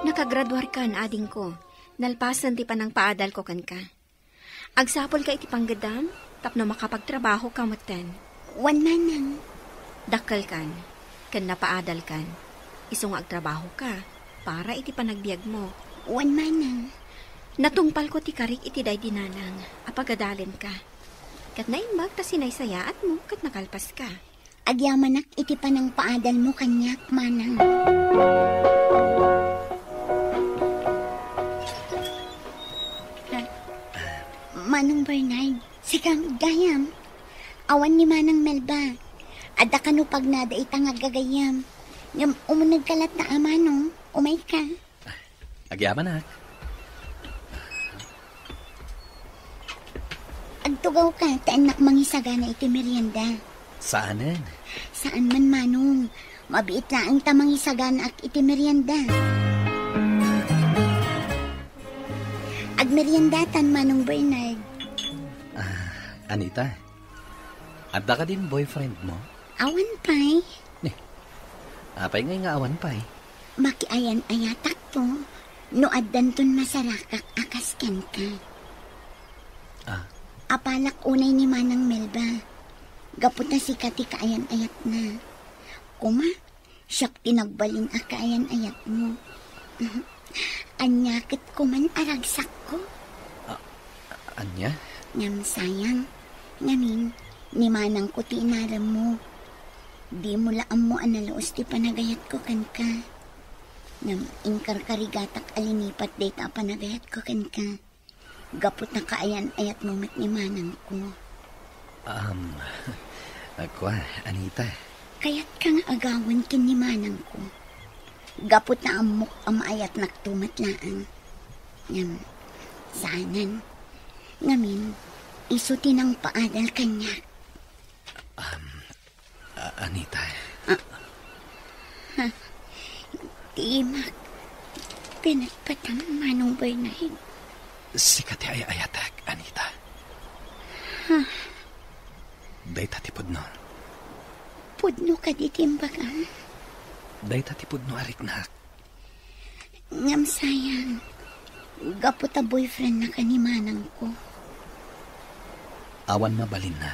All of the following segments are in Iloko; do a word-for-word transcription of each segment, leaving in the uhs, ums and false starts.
Nakagraduarkan, adingko, nalpasen ti panangpaadalko kenka. Agsapulka iti panggeddam tapno makapagtrabahoka metten. Wen, manang. Dakkelkan ken napaadalkan. Isu nga agtrabahoka para iti panagbiagmo. Wen, manang. Natungpalko ti karik iti daydi nanang a pagadalenka. Ket naimbag ta sinaysayaatmo ket nakalpaska. Agyamanak iti panangpaadalmo kaniak, manang. Ha? Manong Bernard, sika met gayam. Awan ni Manang Melba. Adda kano pagnada ita nga aggagayyem. Ngem umunegka latta a, manong. Umayka. Agyamanak. Agtugawka ta innak mangisagana iti merienda. Saanen? Saan man, manong. Mabiit laeng ta mangisaganaak iti merienda. Agmeriendatan, Manong Bernard. Ah, Anita, adda kadin boyfriend mo? Awan pay. Ni, apay ngay nga awan pay? Makiayan-ayatakto no addanton masarakak a kas kenka. Ah. Apalak unay ni Manang Melba. Gapu ta sika ti kaayan-ayatna. Kuma, siak ti nagbalin a kaayan-ayatmo. Ania ket kuman a ragsakko? Ah, ania? Ngem sayang, ngamin, ni manangko ti inarammo. Dimo la ammo a naluos ti panagayatko kenka. Ngem inkarkarigatak a linipat dayta a panagayatko kenka. Gapu ta kaayan-ayatmo met ni manangko. Um, kua, Anita. Kayatka nga agawen ken ni manangko. Gapu ta ammok a maayatnakto met laeng. Ngem, saanen. Ngamin, isu ti nangpaadal kaniak. Um, A-, Anita. Ah. Ha? Ti imak. Pinatpatam, Manong Bernard. Sika ti ay-ayatek, Anita. Ha? Dayta ti pudno. Pudno kadi ti imbagam? Dayta ti pudno a riknak. Ngem sayang, gapu ta boyfriend-naka ni manangko. Awan mabalinna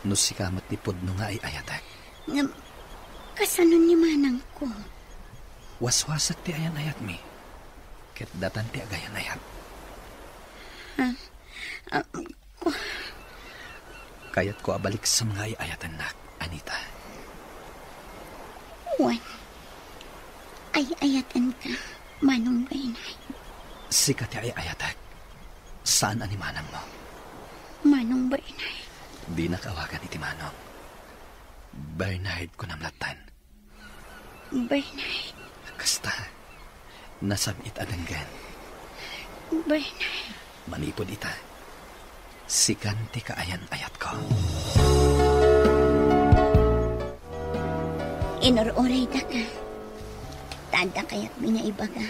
no sika met ti pudno nga ay-ayatek. Ngem, kasano ni manangko? Waswasek ti ayan-ayatmi, ket datan ti agayan-ayat. Ha? Ah, Kayatko a baliksem nga ay-ayatennak, Anita. Wen, ay-ayatenka, Manong Bernard. Sika ti ay-ayatek, saan a ni manangmo. Manong Bernard. Dinak awagan iti manong. Bernard, kunam lattan. Bernard. Kasta, nasab-it a denggen. Bernard. Manipud ita, sikan ti kaayan-ayatko. Inur-uraydaka. Ta adda kayatmi nga ibaga,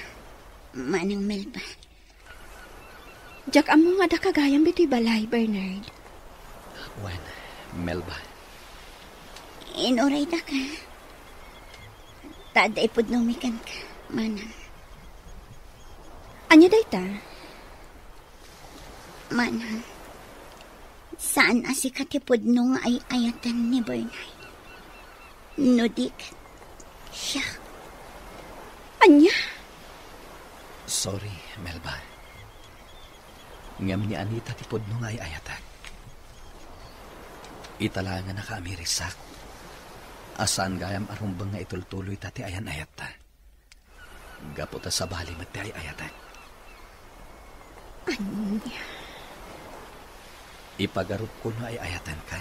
Manang Melba. Diak ammo nga adda gayam ditoy balay, Bernard. Wen, Melba. Inuraydaka. Ta adda ipudnomi kenka, Manang. Ania dayta? Manang, saan a sika ti pudno nga ay-ayaten ni Bernard. No di ket, siak. Ania? Sorry, Melba. Ngem ni Anita ti pudno nga ay-ayatek. Ita laeng a nakaamirisak a saan gayam a rumbeng nga itultuloyta ti ayan-ayatta. Gapu ta sabali met ti ay-ayatek. Ania? Ipagarupko no ay-ayatenka,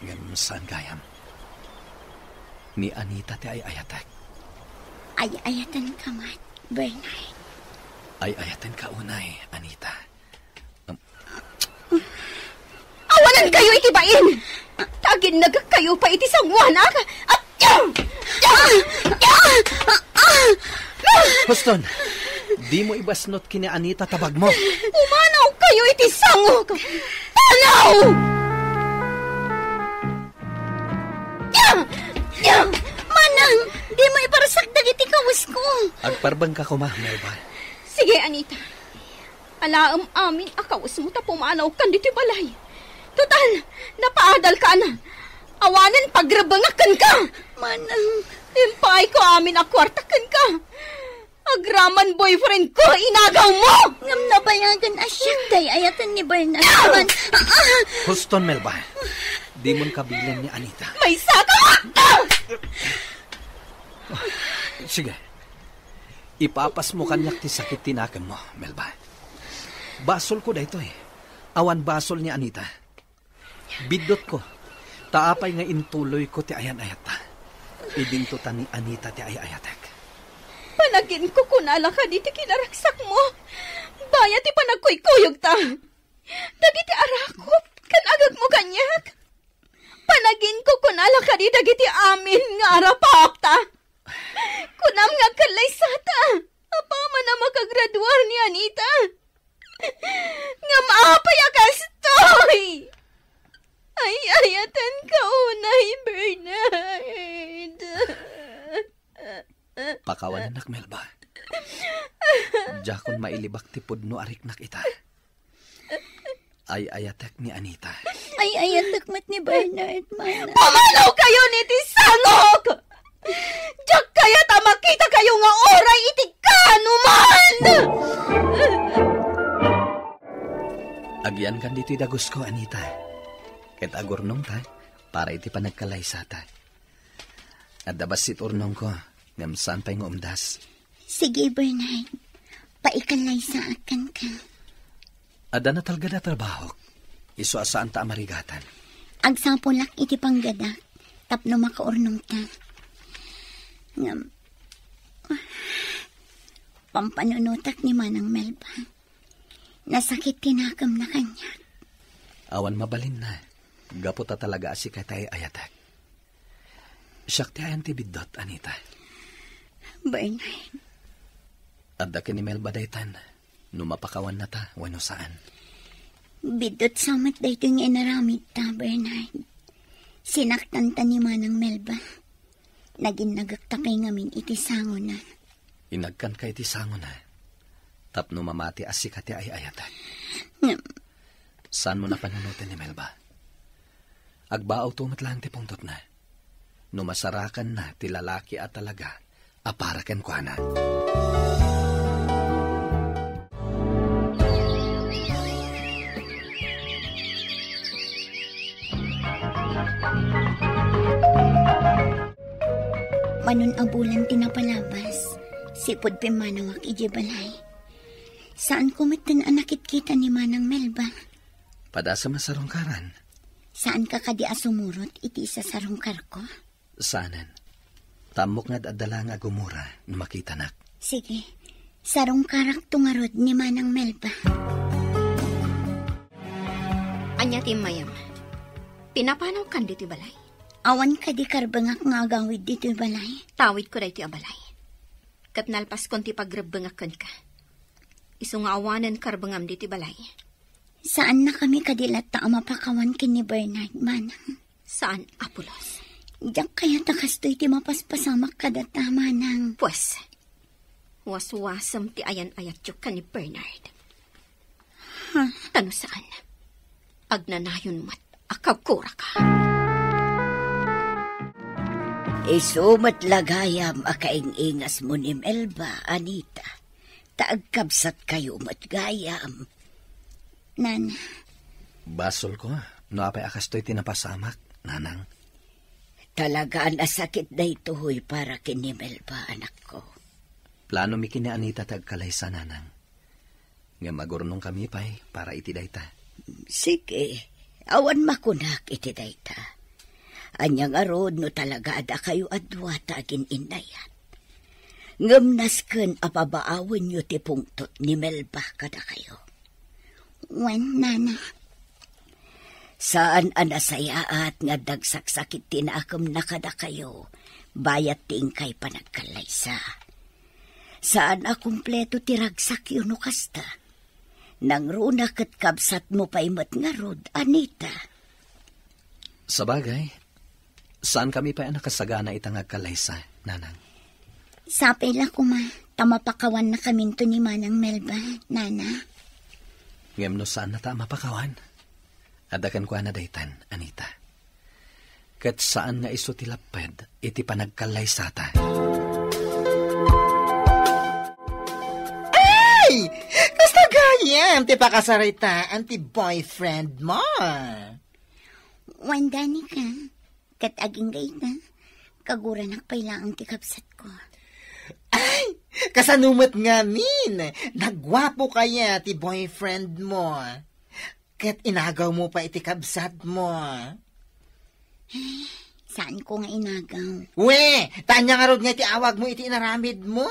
ngem saan gayam. Ni Anita ti ay-ayatek. Ay-ayatenka met, Bernard. Ay-ayatenka unay, Anita. Awanankayo iti bain! Ta aginnagakkayo pay iti sangoanak! Huston, dimo ibasnot ken ni Anita ta bagmo. Pumanawkayo iti sangok! Panaw! Manang, Dimo iparsak dagiti kawesko. Agparbengka koma, Melba. Sige, Anita. Alaem amin a kawesmo ta pumanawkan ditoy balay. Total, napaadalkan. Awanen pagrebbengak kenka. Manang. Impaayko amin a kuarta kenka. Agraman boyfriend ko, inagaw mo! Ngem nabayagan a siak ti ay-ayaten ni Bernard. Ah! Man, ah! Huston, Melba. Dimon kabilen ni Anita. Maysaka! Ah! Sige. Ipapasmo kaniak ti sakit ti nakemmo, Melba. Basolko daytoy. Awan basol ni Anita. Biddutko, ta apay nga intuloyko ti ayan-ayatta. Idinto ta ni Anita ti ay-ayatek. Panaginko kunala kadi ti kinaragsakmo. Bayat ti panagkuykuyogta. Dagiti arakop, ken agekmo kaniak. Panaginko kunala kadi dagiti amin nga arapaapta. Kunam nga agkallaysata. Apaman a makagraduar ni Anita. Ngem apay a kastoy? Ay-ayatenka unay, Bernard. Pakawanennak, Melba. Diakon mailibak ti pudno a riknak ita. Ay-ayatek ni Anita. Ay-ayatek met ni Bernard, manang. Pumanawkayon iti sangok! Diak kayat a makitakayo nga uray iti kaanoman! Agyankan ditoy dagusko, Anita. Ket agurnongta para iti panagkallaysata. Adda bassit urnongko, ngem saan pay nga umdas. Sige, Bernard. Paikallaysaakanka. Adda natalged a trabahok. Isu a saanta a marigatan. Agsapulak iti panggadak tapno makaurnongta. Ngem, pampanunotak ni Manang Melba. Nasakit ti nakemna kaniak. Awan mabalinna. Gapu ta talaga a sika ti ay-ayatek. Siak ti ayan ti biddut, Anita. Bernard. Adda ken ni Melba daytan, no mapakawannata wenno saan. Biddut sa met daytoy nga inaramidta, Bernard. Sinaktanta ni Manang Melba. Naginnagekta pay ngamin iti sangona. Inagkanka iti sangona tapno mamati a sika ti ay-ayatek. Ngem, saanmo a panunoten ni Melba. Agbaawto met laeng ti pungtotna. No masarakanna ti lalaki a talaga a para kenkuana. Manon a bulan ti napalabas, sipud pimmanawak idiay balay. Saanko metten a nakitkita ni Manang Melba. Padasem a sarungkaran. Saanka kadi a sumurot iti isasarungkarko? Saanen. Ta ammok nga ad-adda laeng a gumura no makitanak. Sige. Sarungkarakto ngarud ni Manang Melba. Ania ti immayam? Pinapanawkan ditoy balay? Awan kadi karbengak nga agawid ditoy balay? Tawidko daytoy a balay. Ket nalpaskon ti pagrebbengak kenka. Isu nga awanen karbengam ditoy balay. Saannakami kadi latta a mapakawan ken ni Bernard, manang. Saan a pulos. Diak kayat a kastoy ti mapaspasamak kadata, manang. Pues, waswasem ti ayan-ayatyo ken ni Bernard. Ha? Ta no saan, agnanayon met a kagkuraka. Isu met la gayam a kaing-ingasmo ni Melba, Anita. Ta agkabsatkayo met gayam. Nana. Basolko no apay a kastoy ti napasamak, nanang. Talaga a nasakit daytoy para ken ni Melba, anakko. Planomi ken ni Anita ti agkalaysa, nanang. Ngem agurnongkami pay para iti dayta. Sige, awan makunak iti dayta. Ania ngarud no talaga a dakayo a dua ta agin-innayat? Ngem nasken a pabaawenyo ti pungtot ni Melba kadakayo. Wen, nana. Saan a nasayaat nga adda agsaksakit ti nakemna kadakayo, bayat ti inkay panagkallaysa. Saan a kumpleto ti ragsakyo no kasta. Nangruna ket kabsatmo pay met ngarud, Anita. Sabagay, saankami pay a nakasagana ita nga agkallaysa, nanang. Sapay la koma, ta mapakawannakaminto ni Manang Melba, Nana. Ngem no saannata a mapakawan, adda kenkuana daytan, Anita. Ket saan nga isu ti lapped iti panagkallaysata. Ay! Kasta gayam ti pakasaritaan ti boyfriend mo. Wen, Danica, ket agingga ita, kaguranak pay laeng ti kabsatko. Ay! Kasano met ngamin? Nagguapo kaya ti boyfriend mo? Ket inagaw mo pay iti kabsat mo? Saanko nga inagaw. We, ta ania ngarud nga iti awag mo iti inaramid mo?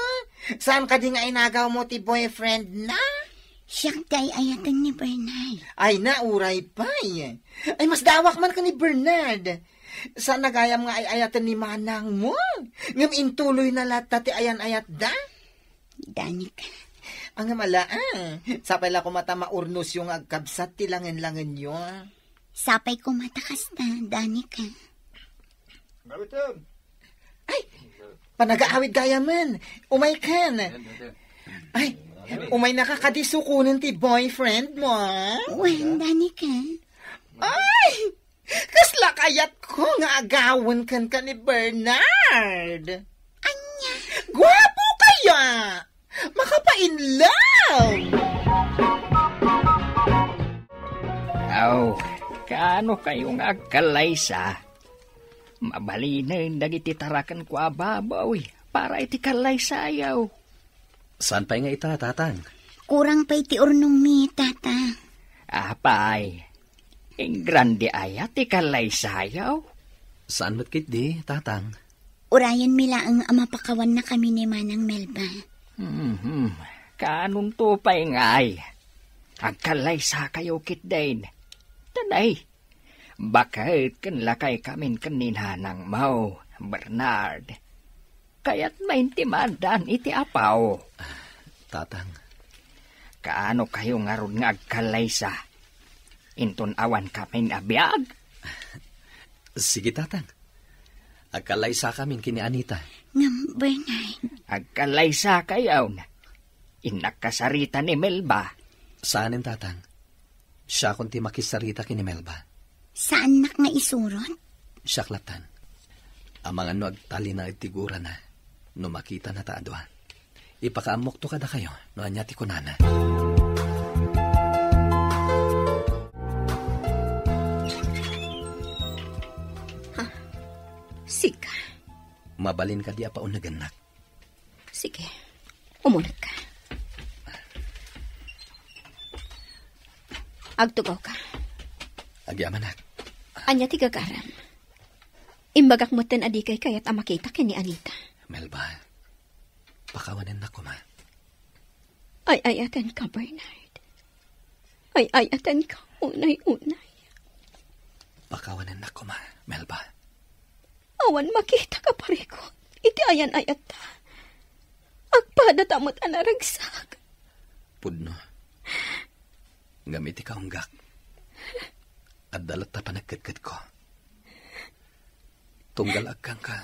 Saan kadi nga inagaw mo ti boyfriend na? Siak ti ay-ayaten ni Bernard. Ay, nauray pay. Ay, masdawak man ken ni Bernard. Saan na gayam nga ay-ayaten ni manang mo? Ngem intuloy na latta ti ayan-ayatda? Danica. Ngem ala, ah. Sapay la koma ta maurnosyo nga agkabsat ti langen-langenyo. Sapay koma ta kasta, Danica. Ay, panagaawid gayamen. Umaykan. Ay, umaynaka kadi sukonen ti boyfriend mo, ah? Wen, Danica. Ay! Kasla kayatko nga agawen kenka ni Bernard. Ania? Guapo kaya! Makapa-in love! Aw, kaano kayo nga agkallaysa? Mabalinen dagiti tarakenko a babaw para iti kallaysayo. Saan pay nga ita, Tatang? Kurang pay ti urnongmi, Tata. Apay, ingrande aya ti kallaysayo? Saan met ketdi, Tatang? Urayenmi laeng a mapakawannakami ni Manang Melba. Mhm. Kaanonto pay ngay? Agkallaysakayo ketdin. Tanay, baket ken lakaykamin ken ni nanangmo, Bernard. Kayatna intimadan iti apaw. Tatang. Kaano kayo ngarud nga agkallaysa? Inton awan kamin a biag? Sige, Tatang. Agkallaysakamin ken ni Anita. Ngem, Bernard. Agkallaysakayon. Innak kasarita ni Melba. Saanen, Tatang. Siakon ti makisarita ken ni Melba. Saannak nga isurot? Siak lattan. Amangan no agtalinaed ti gurana no makitana ta adua. Ipakaammokto kadakayo no ania ti kunana. Ha? Sika? Mabalin kadi a paunegennak? Sige. Umunegka. Agtugawka. Agyamanak. Ania ti gagaram? Imbagak metten a dikay kayat a makita ken ni Anita. Melba, pakawanennak koma. Ay-ayatenka, Bernard. Ay-ayatenka unay-unay. Pakawanennak koma, Melba. Awan makita a parikut iti ayan-ayatta. Agpadata met a naragsak. Pudno. Ngem iti kaunggak, adda latta panagkedkedko. Tunggal agkanka,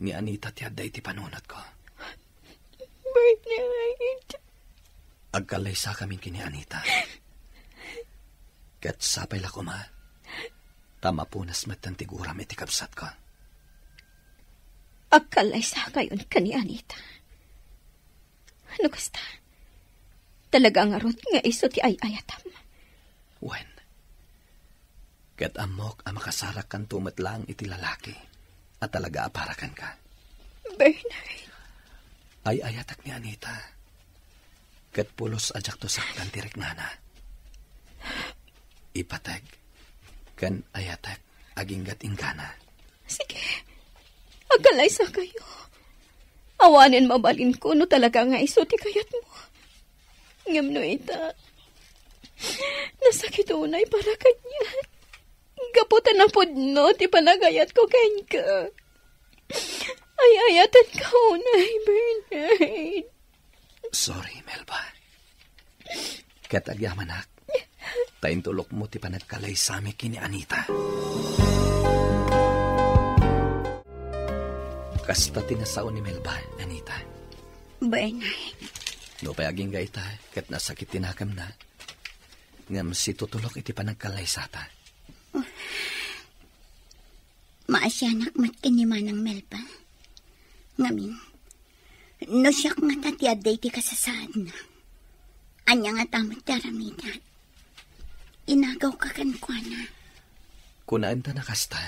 ni Anita ti adda iti panunotko. Bernard. Agkallaysakamin ken ni Anita. Ket sapay la koma, ta mapunas metten ti guram iti kabsatko. Agkallaysakayon ken ni Anita. No kasta, talaga ngarud nga isu ti ay-ayatam? Wen, ket ammok a makasarakkanto met laeng iti lalaki a talaga a para kenka. Bernard. Ay-ayatek ni Anita, ket pulos a diakto saktan ti riknana. Ipateg ken ayatek agingga't inggana. Sige, agkallaysakayo. Awanen mabalinko no talaga nga isu ti kayatmo. Ngem no ita, nasakit unay para kaniak. Gapu ta napudno ti panagayatko kenka. Ay-ayatenka unay, Bernard. Sorry, Melba. Ket agyamanak, ta intulokmo ti panagkalaysami ken ni Anita. Kasta ti nasao ni Melba, Anita. Bernard. Nupay agingga ita, ket nasakit ti nakemna, ngem situtulok iti panagkallaysata. Maasianak met ken ni Manang Melba. Ngamin, no siak ngata ti adda iti kasasaadna, ania ngata met ti aramidak? Inagawka kenkuana. Kunaenta na kasta,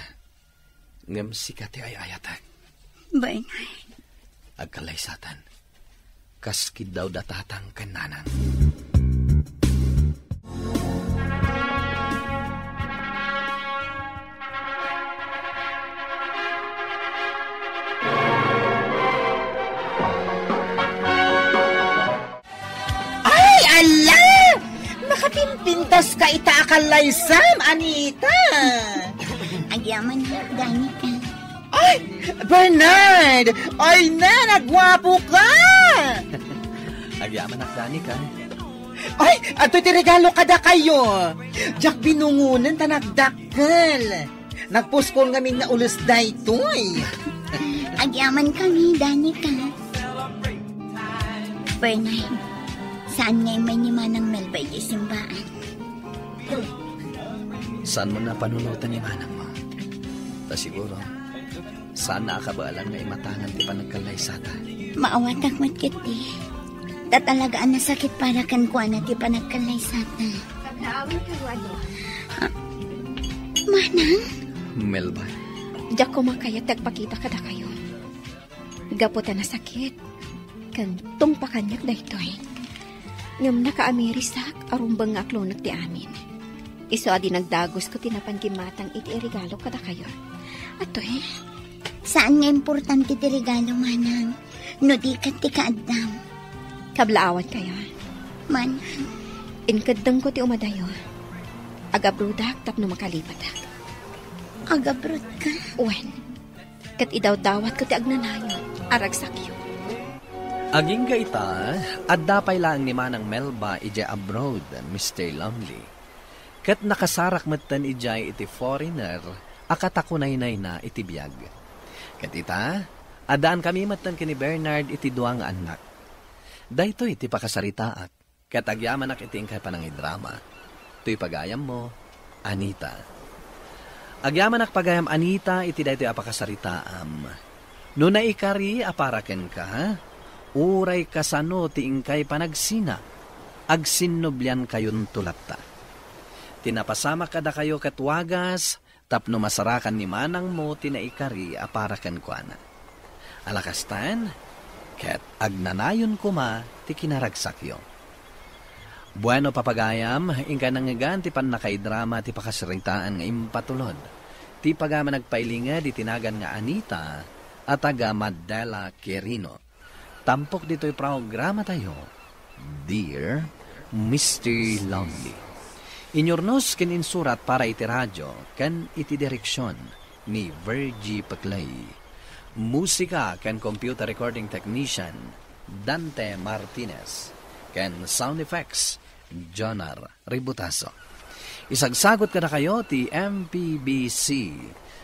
ngem sika ti ay-ayatek. Bernard. Agkallaysatan. Kas kiddawda tatang ken nanang. Ay, ala! Nakapimpintas ka ita a kallaysam, Anita! Agyaman, Danica. Ay, Bernard! Ay, na, nagwapo ka! Agyamanak, Danica. Ay, adtoy ti regalo kadakayo. Diak binungonen ta nagdakkel. Nagpuskol ngamin nga ules daytoy. Agyaman kami, Danica. Bernard, saan nga immay ni Manang Melba idiay simbaan? Saanmo napanunotan ni manangmo? Ta siguro, saanna a kabaelan nga imatangan ti panagkallaysata. Maawatak met ketdi. Ta talaga a nasakit para kenkuana ti panagkallaysata. Ah, Manang? Melba. Diak koma kayat ti agpakita kadakayo. Gapu ta nasakit, ken tungpakaniak daytoy. Ngem nakaamirisak a rumbeng nga aklonek ti amin. Isu a dinagdagosko ti napan gimmatang iti iregalo kadakayo. Atoy? Saan nga importante ti regalo, manang, no di ket ti kaaddam. Kablaawankayo. Manang. Inkeddengko ti umadayo. Agabrodak tapno makalipatak. Agabrodka? Wen. Ket idawdawatko ti agnanayon a ragsakyo. Agingga ita, adda pay laeng ni Manang Melba idiay abroad, Mister Lonely. Ket nakasarak metten idiay iti foreigner a katakunaynayna iti biag. Ket ita, addaan kami metten ken ni Bernard iti dua nga annak. Daytoy ti pakasaritaak. Ket agyamanak iti inkay panangidrama. Toy pagayammo, Anita. Agyamanak pagayam Anita iti daytoy a pakasaritaam. No naikari a para kenka, uray kasano ti inkay panagsina, agsinnubliankayonto latta. Ti napasamak kadakayo ket wagas, tapno masarakan ni manangmo ti naikari a para kenkuana. Ala kastan, ket agnanayon koma ti kinaragsakyo. Bueno, papagayam, inkay nangngegan ti pannakaidrama ti pakasaritaan nga impatulod. Ti pagayam a nagpailinged iti nagan nga Anita a taga Mandela, Quirino. Tampok ditoy programatayo, Dear Mister Lonely. Inyurnos ken insurat para iti radio ken iti direksion ni Virgie Peclay. Musika ken computer recording technician, Dante Martinez. Ken sound effects, Jonar Ributaso. Isagsagot kadakayo ti M P B C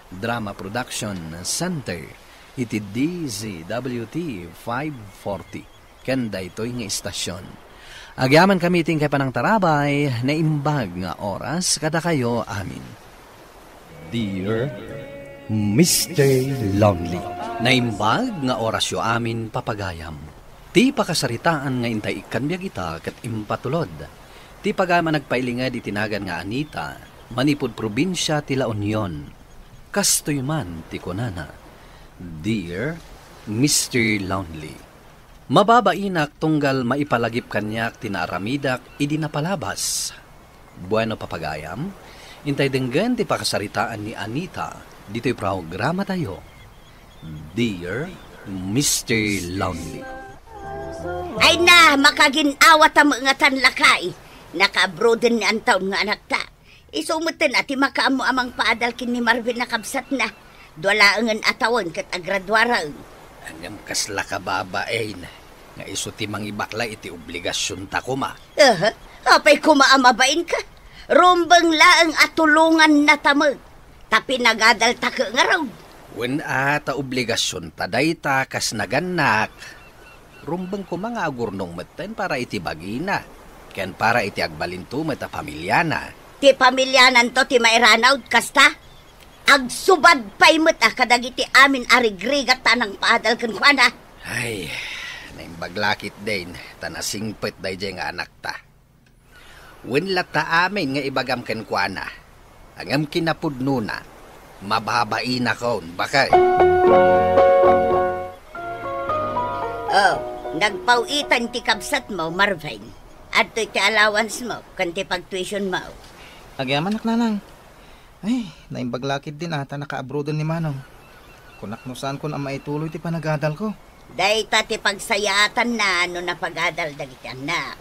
Drama Production Center iti D Z W T five forty ken daytoy nga istasyon. Agyamankami iti inkay panangtarabay, naimbag nga oras kadakayo amin. Dear Mister Lonely. Naimbag nga orasyo amin, papagayam. Ti pakasaritaan nga intay ikkan biag ita ket impatulod. Ti pagayam a nagpailinged iti nagan nga Anita, manipud probinsia ti La Union. Kastoy man ti kunana, Dear Mister Lonely. Mababainak tunggal maipalagip kaniak ti naaramidak idi napalabas. Bueno, papagayam, intay denggen ti pakasaritaan ni Anita ditoy programatayo, Dear Mister Lonely. Ay na, makagin-awa ta met ngatan lakay. Nakaabroden ni Antaon nga anakta. Isu metten a ti makaammo a mangpaadal ken ni Marvin a kabsatna. Dua laengen a tawen ket agraduaraen. Ngem kasla kababain nga isu ti mangibakla iti obligasionta koma. Aha, apay koma a mabainka? Rumbeng laeng a tulongannata met. Ta pinagadalta ket ngarud. Wen a ta obligasionta dayta kas nagannak. Rumbeng koma nga agurnong metten para iti bagina, ken para iti agbalinto met a familiana. Ti familiananto ti mairanawd kasta? Agsubad pay met a kadagiti amin a rigrigat ta nangpaadal kenkuana. Ay, naimbag la ketdin, ta nasingpet daydiay nga anakta. Wen latta amin nga ibagam kenkuana. Ngem kinapudnona, mababainakon, baket. Oh, nagpaw-itan ti kabsatmo, Marvin. Adtoy ti allowance mo, ken ti pagtuition mo. Agyamanak, nanang. Ay, naimbag la ketdin a ta nakaabroaden ni Manong. Kunak no saankon a maituloy ti panagadalko. Dayta ti pagsayaatanna no napagadal dagiti annak.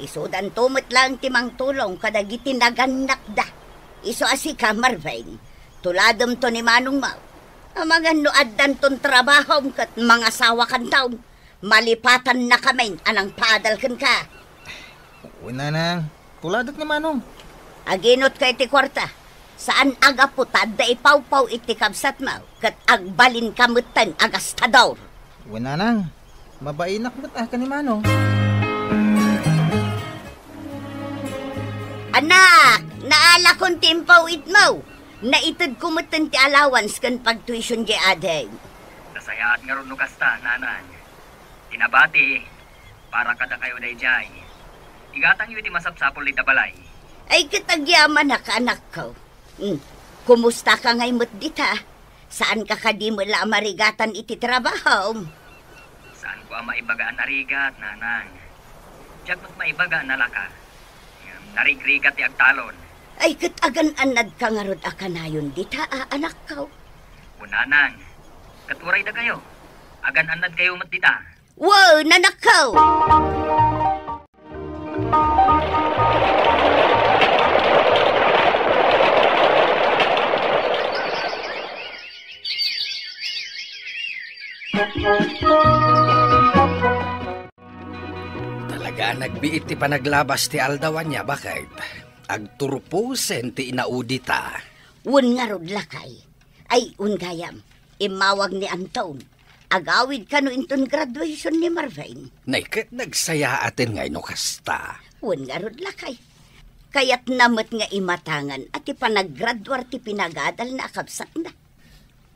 Isudanto met laeng ti mangtulong kadagiti nagannakda. Isu a sika, Marvin, tulademto ni manongmo. Amangan no addanton trabahom ket mangasawakanton. Malipatannakamin a nangpaadal kenka. Wen, nanang, tuladek ni manong. Aginot ka iti kuarta. Saan a gapu ta adda ipawpaw iti kabsatmo ket agbalinka metten a gastador. Wen, nanang, mabainak met a ken ni manong. Anak, naalakon ti impaw-itmo. Naitedko metten ti allowance ken pagtuition diay ading. Nasayaat ngarud no kasta, nanang. Ti nabati, para kadakayo daydiay. Igatangyo iti masapsapul ita balay. Ay, ket agyamanak, anakko. Hmm. Kumustaka ngay met dita? Saanka kadi met la a marigatan iti trabahom? Saanko a maibaga a narigat, nanang. Diak met maibaga a nalaka. Ngem narigrigat ti agtalon. Ay, ket agan-annadka ngarud a kanayon dita, a, anakko? O, nanang, ket uray dakayo, agan-annadkayo met dita. Wen, anakko! Talaga a nagbiit ti panaglabas ti aldaw ania, baket? Agturposen ti inaudita. Wen ngarud, lakay. Ay, wen gayam, immawag ni Anton. Agawid kano inton graduation ni Marvin. Nay, ket nagsayaaten ngay no kasta. Wen ngarud, lakay. Kayatna met nga imatangan a ti panaggraduar ti pinagadalna a kabsatna.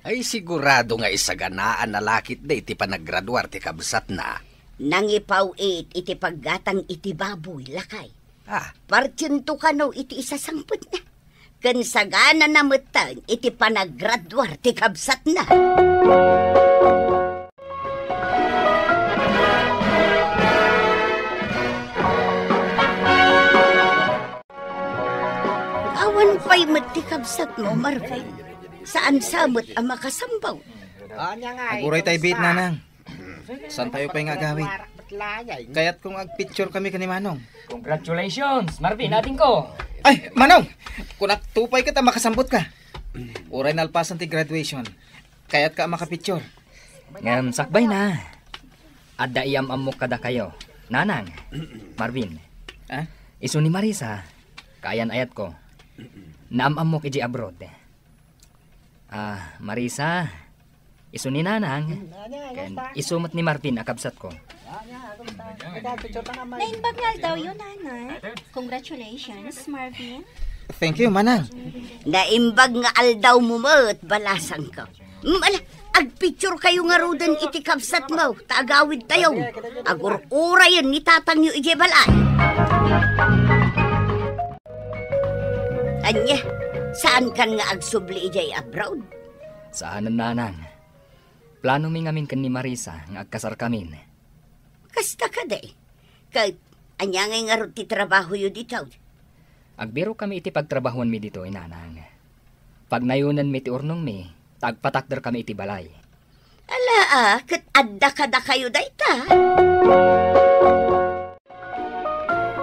Ay, sigurado nga isaganaanna la ketdi ti panaggraduar ti kabsatna. Nangipaw-it iti paggatang iti baboy, lakay. Ah. Partiento kano iti isasangpetna. Ken saganana metten iti panaggraduar ti kabsatna. Awan pay met ti kabsatmo, Marvin. Saan sa met a makasambawd. Aguray tay biit, nanang. Saan tayo pay nga agawid? Kayat kong agpicture kami ken ni Manong. Congratulations, Marvin, adingko. Ay, Manong! Kunak to pay ket a makasambut ka. Uray nalpasan ti graduation, kayat ka a makapicture. Ngem sakbay na. Adda iyam-ammok kadakayo, Nanang, Marvin. Ah? Isu ni Marisa, kaayan-ayatko. Naam-ammok idiay abroad. Ah, Marisa, isu ni Nanang, ken isu met ni Marvin a kabsatko. Naimbag nga aldawyo, Nanang. Congratulations, Marvin. Thank you, Manang. Naimbag nga aldawmo met, balasangko. Mm, ala, agpicture kayo ngaruden iti kabsatmo, ta agawid tayo. Agur-urayen ni tatangyo idiay balay. Ania, saankan nga agsubli idiay abroad? Saanen, Nanang. Planomi ngamin ken ni Marisa nga agkasarkamin. Kasta kadi? Ket ania ngay ngarud ti trabahoyo ditoy? Agbirokami iti pagtrabahoanmi ditoy, Nanang. Pagnayonenmi ti urnongmi, ta agpatakderkami iti balay. Ala, a, ket adda kadakayo dayta?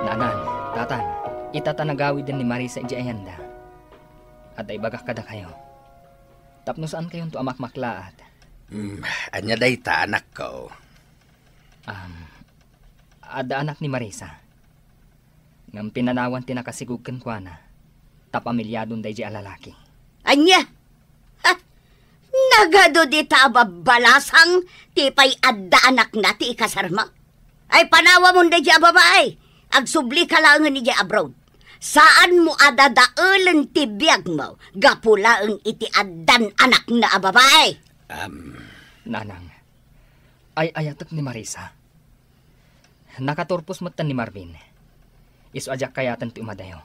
Nanang, Tatang, ita ta nagawiden ni Marisa idiay ayanda. Adda ibagak kadakayo. Tapno saankayonto a makmaklaat. Hmm, ania dayta, anakko? Am, adda anak ni Marisa. Ngem pinanawan ti nakasigug kenkuana, ta pamiliadon daydiay a lalaki. Ania? Ha? Agadu dita a babbalasang ti pay adda anakna ti ikasarmo. Ay, panawamon daydiay a babai. Agsublika laengen idiay abroad. Saanmo a dadaelen ti biagmo gapu laeng iti addan anakna a babai. Am, Nanang, ay-ayatek ni Marisa. Nakaturpos metten ni Marvin. Isu a diak kayaten ti umadayo.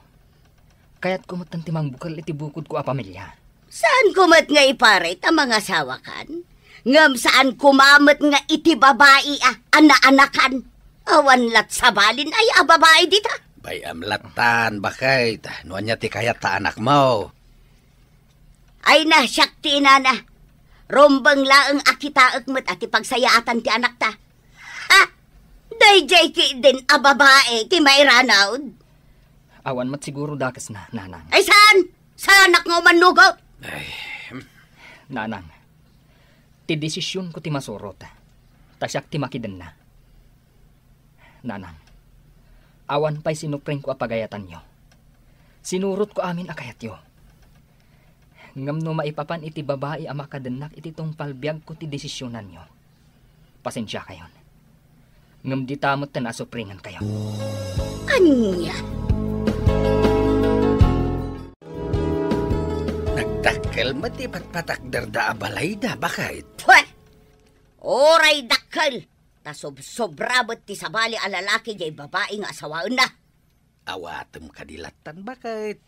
Kayatko metten ti mangbukel iti bukodko a pamilia. Saanko met nga iparit a mangasawakan? Ngem saan koma met nga iti babai a, a naanakan? Awan lat sabalin ay a babai dita? Bay-am lattan, baket, no ania ti kayat ta anakmo. Ay na, siak ti inana. Rumbeng laeng a kitaek met a ti pagsayaatan ti anakta. Ha? Daydiay ketdin a babai ti mairanod? Awan met siguro dakesna, Nanang. Ay, saan? Saanak nga umannugot? Ay, hmm. Nanang, ti desisionko ti masurot. Ta siak ti makidenna. Nanang, awan pay sinupringko a pagayatanyo. Sinurotko amin a kayatyo. Ngem no maipapan iti babai a makadennak iti tungpal biagko ti desisionanyo, pasensiakayon. Ngem dita metten a supringenkayo. Ania? Nagdakkel met ti patpatakderda a balayda, baket. Pwe! Uray dakkel, ta sobsobra met ti sabali a lalaki diay babai nga asawaenna. Awatem kadi lattan, baket.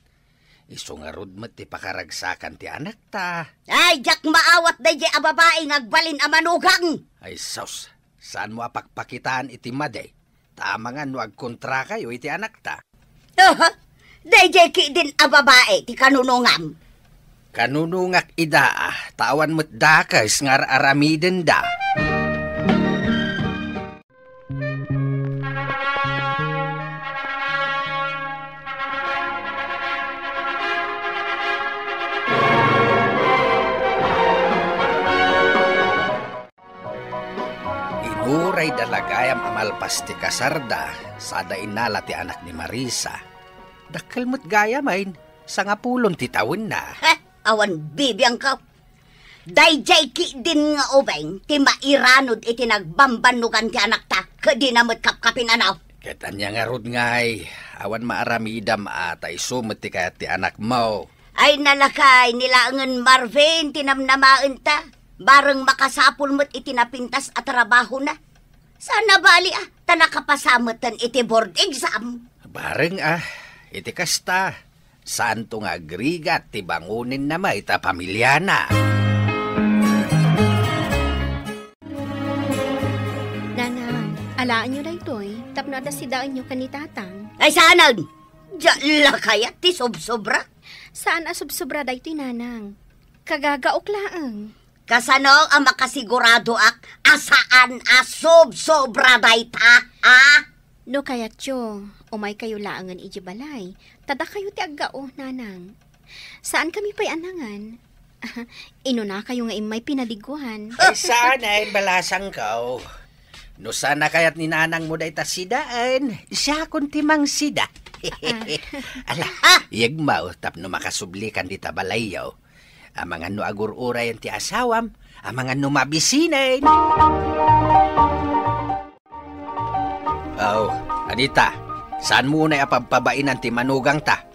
Isu ngarud met ti pakaragsakan ti anakta. Ay, diak maawat daydiay a babai nga agbalin a manugang. Ay, sus, saanmo a pakpakitaan iti madi, ta amangan no agkontrakayo iti anakta. Aha, daydiay ketdin a babai ti kanunongam. Kanunongak ida, ah, ta awan met dakes nga ar-aramidenda. Inurayda la gayam a malpas ti kasarda, sada innala ti anak ni Marisa. Dakkel met gayamen, sangapulon ti tawenna. He, awan bibiangko. Daydiay ketdin nga ubing ti mairanod iti nagbambannogan ti anakta, ket dina met kapkapin, ano? Ket ania ngarud ngay, awan maaramidam a ta isu met ti kayat ti anakmo. Ay, nalakay, ni laengen Marvin ti namnamaenta. Bareng makasapul met iti napintas a trabahona. Saan a bali, ah, ta nakapasa metten iti board exam. Bareng, ah, iti kasta, saanto nga agrigat ti bangonenna met a pamiliana. Nanang, alaenyo daytoy tapno adda sidaenyo ken ni Tatang. Ay, saanen? Diak la kayat ti sobsobra. Saan a sobsobra daytoy, Nanang. Kagagaok laeng. Kasano a makasiguradoak a saan a sobsobra dayta, a? No kayatyo, umaykayo laengen idiay balay, ta dakayo ti aggao, Nanang. Saankami pay a nangan. Inunakayo nga immay pinadiguan. Ay, saan a imbalasangko. No saan a kayat ni nanangmo dayta sidaen, siakon ti mangsida. Ah. Ala, yegmo tapno makasublikan dita balayyo. Amangan no agur-urayen ti asawam, amangan no mabisinen. Oh, Anita, saanmo unay a pabpabainan ti manugangta?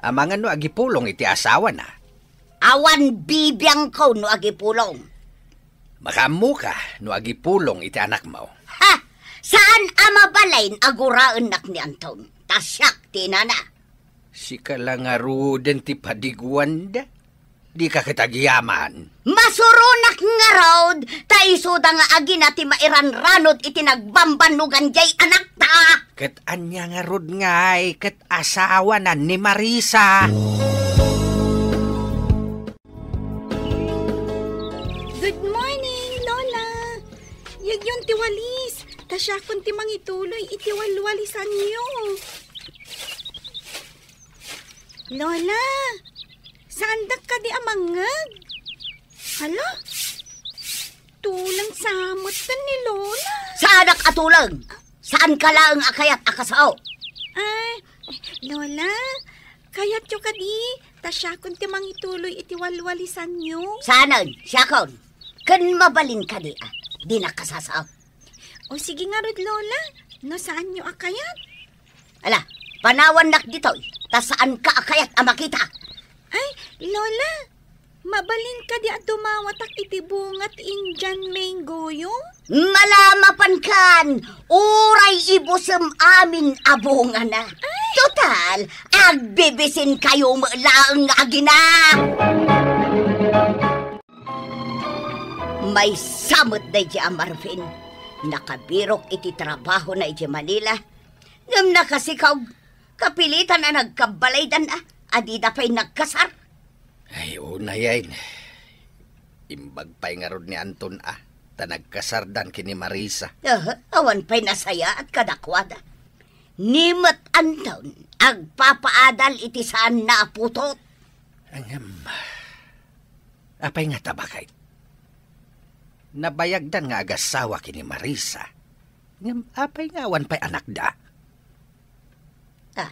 Amangan no agipulong iti asawana. Awan bibiangko no agipulong. Makaammoka no agipulong iti anakmo. Ha! Saan a mabalin a guraennak ni Anton. Ta siak ti inana. Sika la ngaruden ti padiguanda. Dika ket agyaman. Masuronak ngarud, ta isuda nga agina ti mairanranod iti nagbambannogan diay anakta. Ket ania ngarud ngay ket asawana ni Marisa? Good morning, Lola! Yegyon ti walis, ta siakon ti mangituloy iti walwalisanyo. Lola, saandak kadi a mangngeg? Hala, tuleng sa metten ni Lola. Saanak a tuleng. Saanka laeng a kayat a kasao. Ay, Lola, kayatyo kadi a siakon ti mangituloy iti walwalisanyo. Saanen, siakon. Ken mabalin kadi a, dinak kasasao. O sige ngarud, Lola, no saanyo a kayat. Ala, panawannak ditoy, ta saanka a kayat a makita. Ay, Lola, mabalin kadi a dumawatak iti bunga ti Indian mangoyo? Malamapankan, uray ibusem amin a bungana. Ay! Total, agbibisinkayo met laeng nga agina. Maysa met daydi a Marvin, nakabirok iti trabahona iti Manila, ngem nakasikaw, kapilitan a nagkabbalaydan a, a dida pay nagkasar. Ay, unay, ay. Imbag pay ngarud ni Anton a, ta nagkasardan ken ni Marisa. Aha, awan pay nasayaat kadakuada. Ni met Anton, agpapaadal iti saanna a putot. Ngem, apay nga ta baket? Nabayagdan nga agasawa ken ni Marisa. Ngem apay nga awan pay anakda? Ah,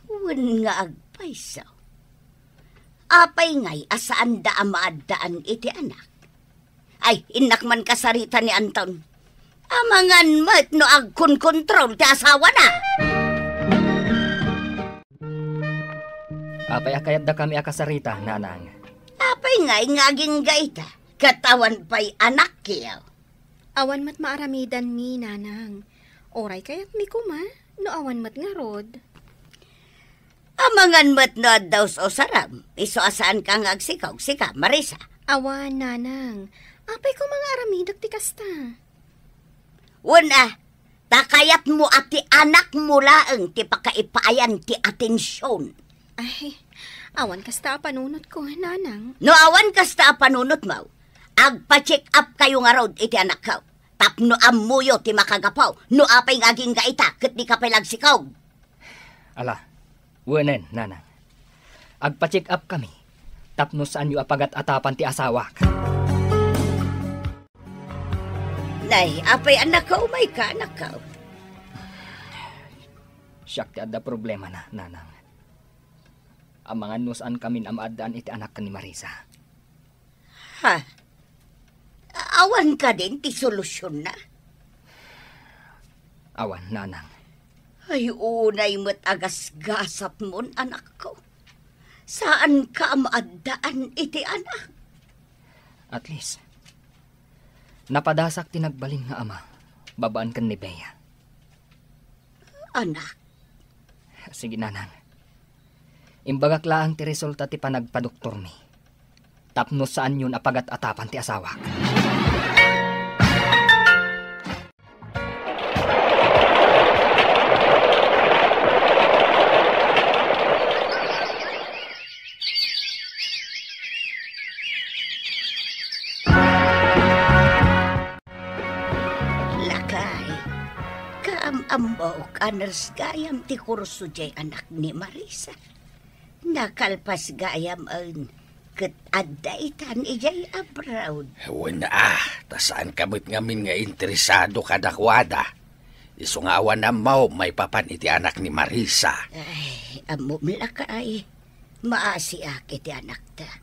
wen nga agpayso. Apay ngay a saanda a maaddaan iti anak? Ay, innak man kasarita ni Anton. Amangan met no agkonkontrol ti asawana. Apay a kayatdakami a kasarita, Nanang? Apay ngay nga agingga ita? Ket awan pay anakyo? Awan met maaramidanmi, Nanang. Uray kayatmi koma, no awan met ngarud. Amangan met no adda us-usaram, isu a saanka nga agsikaw, sika, Marisa. Awan, Nanang. Apay koma nga aramidek ti kasta? Wen a, ta kayatmo a ti anakmo laeng ti pakaipaayan ti atension. Ay, awan kasta a panunotko, Nanang. No awan kasta a panunotmo, agpa-check up kayo ngarud iti anakko. Tapno ammoyo ti makagapu no apay nga agingga ita ket dika pay la agsikog. Ala, wenen, Nanang. Agpa-check up kami tapno saanyo a pagat-atapan ti asawak. Nay, apay a nakaumayka, anakko? Siak ti adda problemana, Nanang. Amangan no saankamin a maaddaan iti anak ken ni Marisa. Ha? Awan kadin ti solusionna? Awan, Nanang. Ay, unay met a gasgasatmon, anakko. Saanka a maaddaan iti anak. At least, napadasak ti nagbalin nga ama, babaen ken ni Bea. Anak. Sige, Nanang. Imbagak laeng ti resulta ti panagpadoktormi. Tapno saanyon a pagat-atapan ti asawak. Lakay, kaam-ammok a nurse gayam ti kurso diay anak ni Marisa. Nakalpas gayam, ket adda itan idiay abroad. Wen a, ta saanka met ngamin nga interesado kadakuada. Isu nga awan ammo maipapan iti anak ni Marisa. Ay, ammom lakay. Maasiak iti anakta.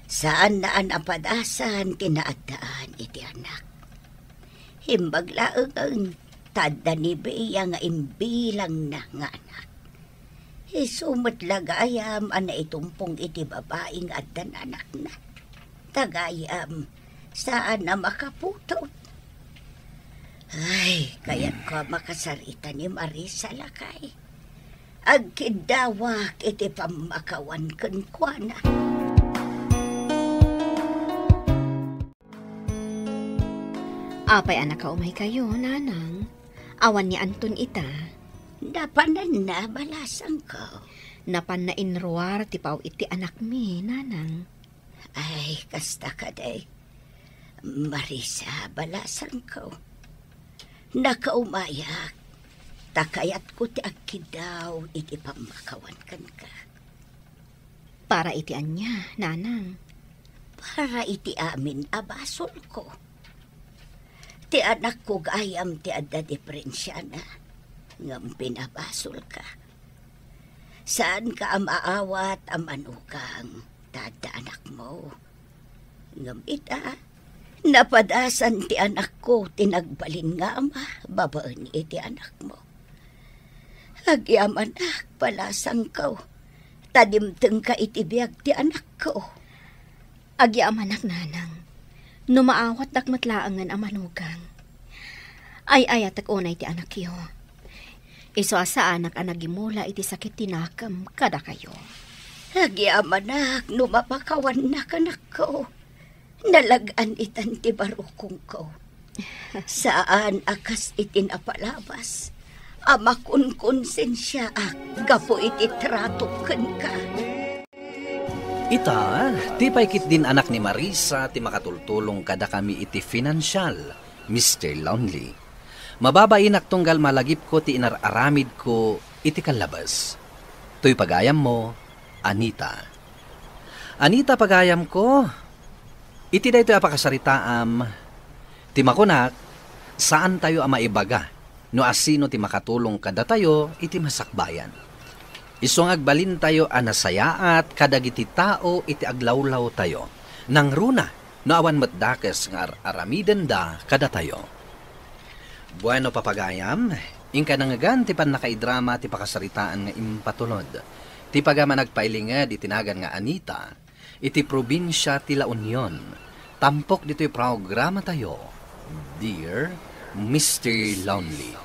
Saanna a napadasan ti naaddaan iti anak. Imbag laengen ta adda ni Bea nga imbilangna nga anak. Isu met la gayam a naitumpong iti babai nga addan anakna. Ta gayam, saan a makaputot. Ay, kayatko a makasarita ni Marisa, lakay. Agkiddawak iti pammakawan kenkuana. Apay a nakaumaykayo, Nanang? Awan ni Anton ita? Napananna, balasangko. Napanna inruar ti pao iti anakmi, Nanang. Ay, kasta kadi. Marisa, balasangko. Nakaumayak, ta kayatko ti agkiddaw iti pammakawan kenka. Para iti ania, Nanang? Para iti amin a basolko. Ti anakko gayam ti adda diferensiana, ngem pinabasolka. Saanka a maawat a manugang, ta adda anakmo. Ngem ita, napadasan ti anakko ti nagbalin nga ama babaen iti anakmo. Agyamanak, palasangko, ta dimtengka iti biag ti anakko. Agyamanak, nanang, no maawatdak met laengen a manugang. Ay-ayatek unay ti anakyo. Isu a saanak a nagimula iti sakit ti nakem kadakayo. Agyamanak no mapakawannak, anakko. Nalag-an itan ti barukongko. Saan a kas iti napalabas a makunkonsensiaak gapu iti tratok kenka. Ita, ti pay ketdin anak ni Marisa ti makatultulong kadakami iti finansial, Mister Lonely. Mababainak tunggal malagipko ti inar-aramidko iti kallabes. Toy pagayammo, Anita. Anita, pagayamko, iti daytoy a pakasaritaam, ti makunak, saantayo a maibaga no asino ti makatulong kadatayo iti masakbayan. Isu nga agbalintayo a nasayaat kadagiti tao iti aglawlawtayo, nangruna no awan met dakes nga ar-aramidenda kadatayo. Bueno, papagayam, inka nangngegan ti pannakaidrama ti pakasaritaan nga impatulod ti pagayam a nagpailinged iti nagan nga Anita, iti probinsia ti La Union, tampok ditoy programatayo, Dear Mister Lonely.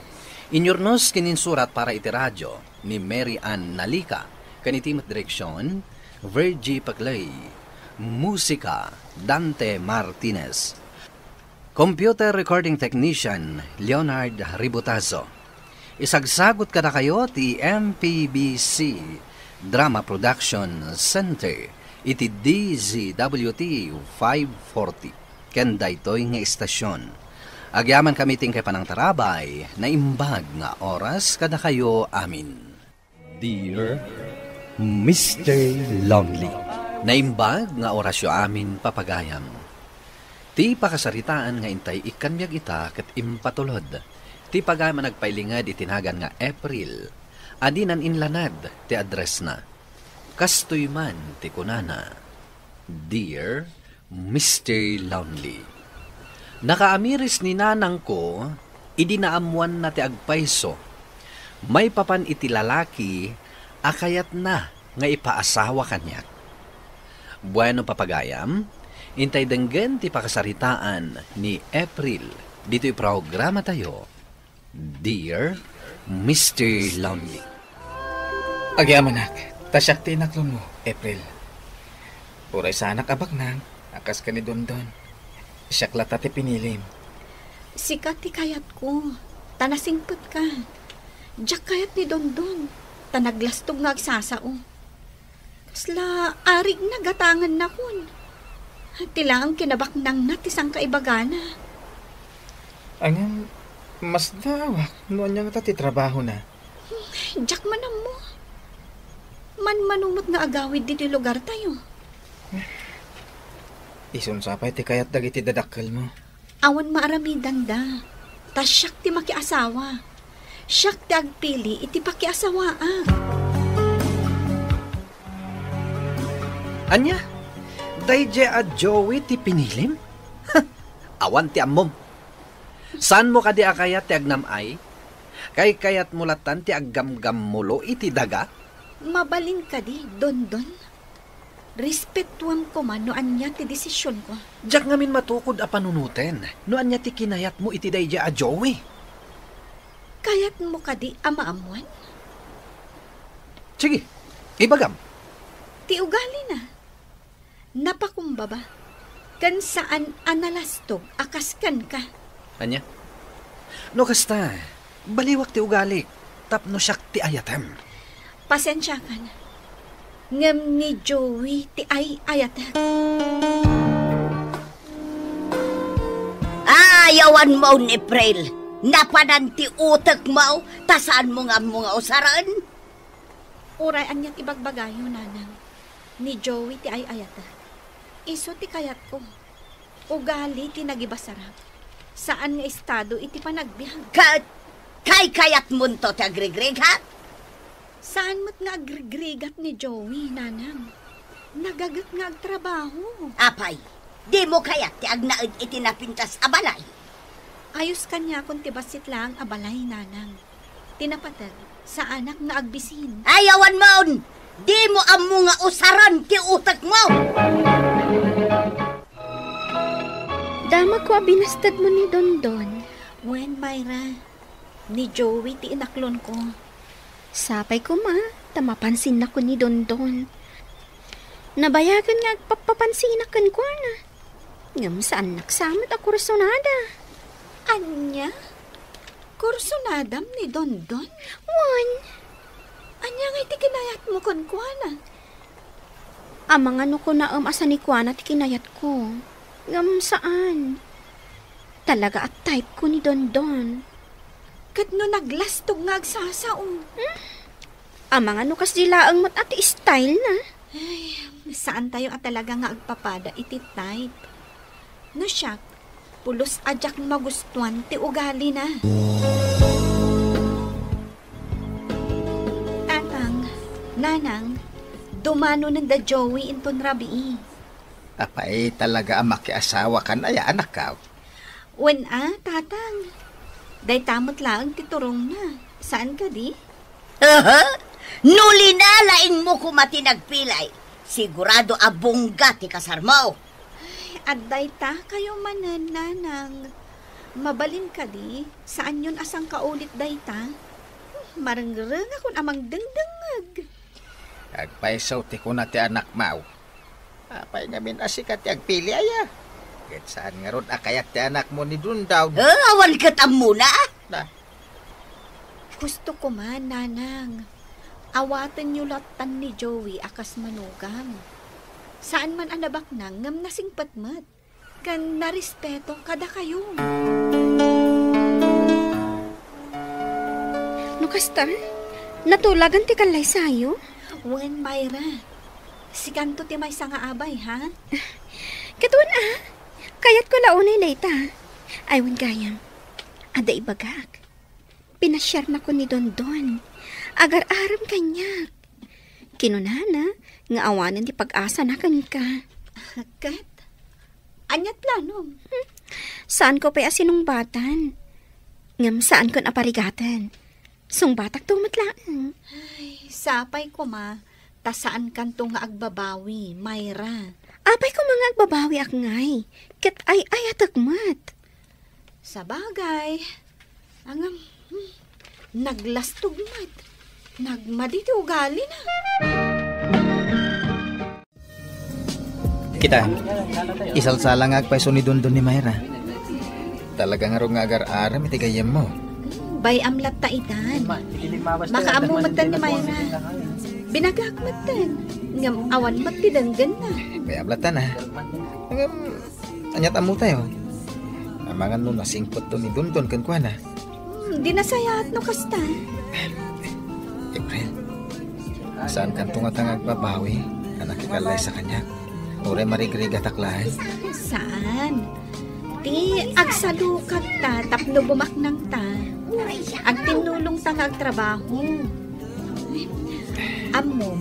Inyurnos ken insurat para iti radio ni Mary Ann Nalica, ken iti met direksion, Virgie Paclay. Musika, Dante Martinez. Computer recording technician, Leonard Ributazo. Isagsagut kadakayo ti M P B C Drama Production Center iti D Z W T five forty, ken daytoy nga istasyon. Agyamankami ti inkay panangtarabay, naimbag nga oras kadakayo amin. Dear Mister Lonely. Naimbag nga orasyo amin, papagayam. Ti pakasaritaan nga intay ikkan biag ita ket impatulod ti pagayam a nagpailinged iti nagan nga April, a dinan inlanad ti addressna. Kastoy man ti kunana, Dear Mister Lonely. Nakaamiris ni nanangko idi naammoanna ti agpayso maipapan iti lalaki a kayatna nga ipaasawa kaniak. Bueno, papagayam, intay denggen ti pakasaritaan ni April ditoy programatayo. Dear Mister Lonely. Agyamanak, ta siak ti inaklonmo, April. Uray saanak a baknang, a kas ken ni Dondon. Siak latta ti pinilim. Sika ti kayatko, ta nasingpetka. Diak kayat ni Dondon, ta naglastog nga agsasao. Kasla arigna gatangennakon. Ti laeng kinabaknangna ti sangkaibagana. Ngem, masdaawak no ania ngata ti trabahona. Diak man ammo. Manmano met nga agawid ditoy lugartayo. Isunsa pay ti kayat dagiti dadakkelmo? Awan maaramidanda, ta siak ti makiasawa. Siak ti agpili iti pakiasawaak. Ania? Daydiay a Joey ti pinilim? Awan ti ammom. Saanmo kadi a kayat ti agnam-ay? Kaykayatmo lattan ti aggamgammulo iti daga? Mabalin kadi, Dondon? Respetuem koma no ania ti desisionko. Diak ngamin matukod a panunoten no ania ti kinayatmo iti daydiay a Joey. Kayatmo kadi a maammoan? Sige, ibagam. Ti ugalina, napakumbaba, ken saan a nalastog a kas kenka. Ania? No kasta, baliwak ti ugalik tapno siak ti ayatem. Pasensiakan. Ngem ni Joey ti ay-ayatek. Ayawanmo ni April. Napanan ti utekmo, ta saanmo nga ammo nga usaren? Uray ania ti bagbagayo, nanang. Ni Joey ti ay-ayatek. Isu ti kayatko. Ugali ti nagibasarap. Saan nga estado iti panagbiag. Ket kaykayatmonto ti agrigrigat? Saan met nga agrigrigat ni Joey, Nanang. Nagaget nga agtrabaho. Apay, dimo kayat ti agnaed iti napintas a balay? Ayos kaniakon ti bassit laeng a balay, Nanang. Ti napateg, saanak nga agbisin. Ay, awan mon! Dimo ammo nga usaren ti utekmo! Damagko a binastedmo ni Dondon. Wen, Myra, ni Joey ti inaklonko. Sapay koma, ta mapansinnakon ni Dondon. Nabayagen nga agpappapansinak kenkuana. Ngem saannak sa met a kursunada. Ania? Kursunadam ni Dondon? Wen. Ania ngay ti kinayatmo kenkuana? Amangan no kunaem a sanikuana ti kinayatko. Ngem saan. Talaga a type ko ni Dondon. Ket no naglastog nga agsasao? Hmm? Amangan no kasdi laeng met a ti style na. Ay, saantayo a talaga nga agpapada iti type. No siak, pulos a diak magustuan ti ugalina. Tatang, Nanang, dumanonen da Joey inton rabii. Apay talaga a makiasawakan aya, anakko? Wen a, Tatang. Dayta met laeng ti turongna. Saan kadi? Aha! No linalaingmo koma ti nagpilay, sigurado a bongga ti kasarmo. Ay, adda ita kayo manen, Nanang. Mabalin kadi, saanyon a sangkaulit dayta? Hmm, marengrengakon a mangdengdengngeg. Agpayso ti kuna ti anakmo. Apay ngamin a sika ti agpili aya? Ket saan ngarud a kayat ti anakmo ni Dondon? Eh, awan ket ammona? Na. Gusto ko man, Nanang. Awatenyo lattan ni Joey a kas manugang. Saan man a nabaknang ngem nasingpet met. Ken narespeto kadakayo. No kasta, natulagan ti kallaysayo? Wen, Myra. Sikanto ti maysa nga abay, ha? Ket wen a, kayatko la unay dayta. Ay, wen gayam. Adda ibagak. Pinasiarnakon ni Dondon. Agar-arem kaniak. Kinunana nga awanen ti pag-asana kenka. Ket? Ania't planom? Hmm. Saanko pay a sinungbatan. Ngem saankon a parigaten. Sungbatakto met laeng. Ay, sapay koma, ta saankanto nga agbabawi, Myra. Apay koma nga agbabawiak ngay, ket ay-ayatek met. Sabagay, ngem, hmm, naglastog met. Nagmadi ti ugalina. Kita, isalsala nga agpayso ni Dondon ni Myra. Talaga ngarud nga agar-arem iti gayyemmo. Bay-am latta itan. Makaammo metten ni Myra. Binagak metten. Ngem awan met ti denggenna. Bay-am latta na. Ngem, ania't ammotayo? Amangan no nasingpetto ni Dondon kenkuana. Hmm, di nasayaat no kasta. April, saankanto ngata nga agbabawi a nakikallaysa kaniak? Uray marigrigatak laeng? Saan? Ti agsalukadta tapno bumaknangta. Agtinnulongta nga agtrabaho. Ammom,